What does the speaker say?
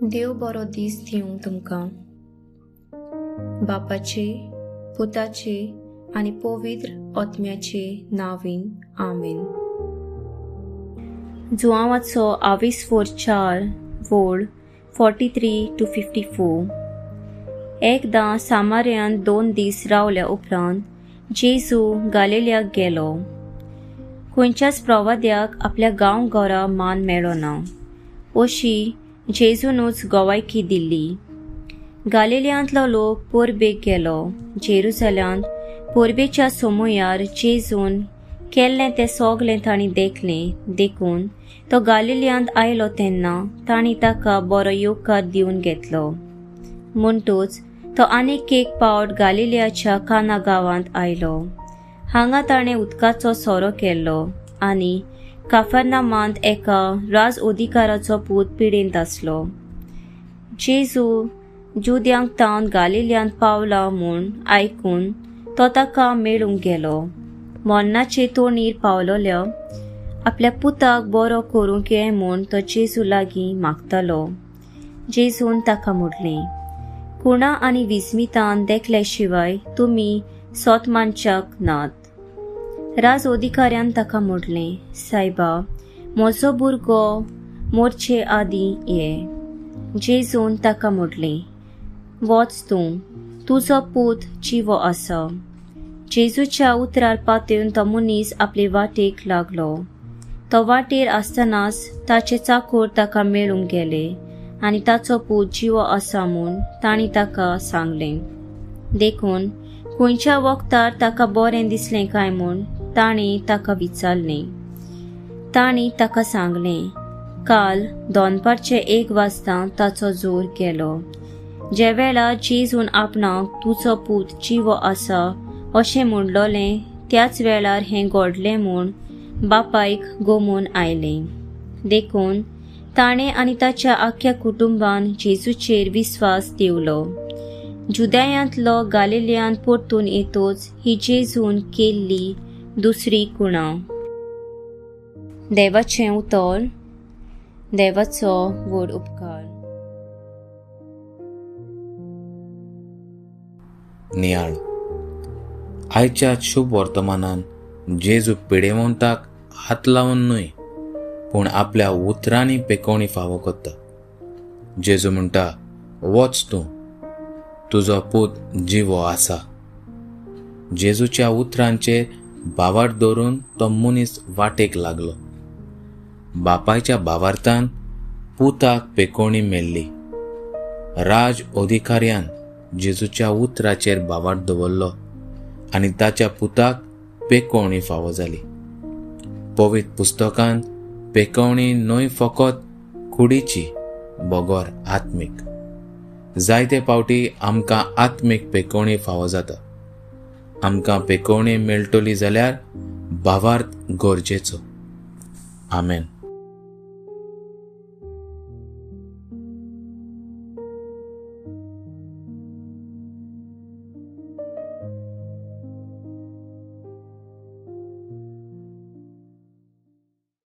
देव बरो दीस दिवं तुमकां. बापाचे, पुताचे आनी पवित्र आत्म्याचे नांवान आमेन. जुआंवाचो आविस्फोर 4 वोळ 43 to 54. एकदां सामार्यांत 2 दीस रावल्या उपरांत जेजू गालिलियाक गेलो. खंयच्याच प्रवाद्याक आपल्या गांव घरा मान मेळना अशी जेजूनच गवायकी दिल्ली. गालिलियांतलो लोक परबेक गेलो. जेरुजाल्यांत परबेच्या समयार जेजून केल्लें तें सगलें तांणी देखलें. देखून तो गालिलियांत आयलो तेन्ना तांणी ताका बरो येवकार दिवन घेतलो. म्हणटूच तो आनीक एक पावट गालिलियाच्या काना गांवांत आयलो. हांगा ताणें उदकाचो सोरो केल्लो आनी काफरनामांत एका राज अधिकाराचो पूत पिडेंत आसलो. जेजू जुद्यांक तावन गालिलियांत पावला म्हूण आयकून तो ताका मेळूंक गेलो. मरणाचे तोणीर पावलोल्या आपल्या पुताक बरो करूंक ये म्हूण तो जेजू लागीं मागतालो. जेजून ताका म्हटलें, कुणा आनी विस्मितान देखले शिवाय तुमी सोत मानच्याक नात. राज अधिकाऱ्यान ताका म्हटलें, सायबा, म्हजो भुरगो मोरचे आदीं ये. जेजून ताका म्हटलें, वच तूं, तुजो पूत जिवो आसा. जेजूच्या उतरार पातेवन तो मनीस आपले वाटेक लागलो. तो वाटेर आसतनाच ताचे चाकोर ताका मेळूंक गेले आनी ताचो पूत जिवो आसा म्हूण तांणी ताका सांगलें. देखून खंयच्या वखदार ताका बरें दिसलें काय म्हूण तांणी ताका विचारलें. तांणी ताका सांगलें, काल दनपारचे 1 वाजता ताचो जोर गेलो. जे वेळार जेजून आपणाक तुजो पूत जिवो आसा अशें म्हणलोलें त्याच वेळार हें घडलें म्हूण बापायक गोमून आयलें. देखून ताणें आनी ताच्या आख्या कुटुंबान जेजूचेर विस्वास दिवलो. जुदयांतलो गालिलियांत परतून येतोच ही जेजून केल्ली दुसरी कुणा. देवाचें उतर. देवाचो व्हड उपकार. नियाळ. आयच्या शुभ वर्तमानान जेजू पिडेवंताक हात लावन न्हय पूण आपल्या उतरांनी पेकोवणी फावो करता. जेजू म्हणटा, वच तूं, तुजो पूत जिवो आसा. जेजूच्या उतरांचेर भावार्थ दवरून तो मनीस वाटेक लागलो. बापायच्या भावार्थान पुताक पेकोवणी मेल्ली. राज अधिकाऱ्यान जेजूच्या उतराचेर भावार्थ दवरलो आनी ताच्या पुताक पेकोवणी फावो जाली. पवित्र पुस्तकान पेकोवणी न्हय फकत कुडीची बगर आत्मीक. जायते पावटी आमकां आत्मीक पेकोवणी फावो जाता. आमकां पेकोवणी मेळटली जाल्यार भावार्थ गरजेचो. आमेन.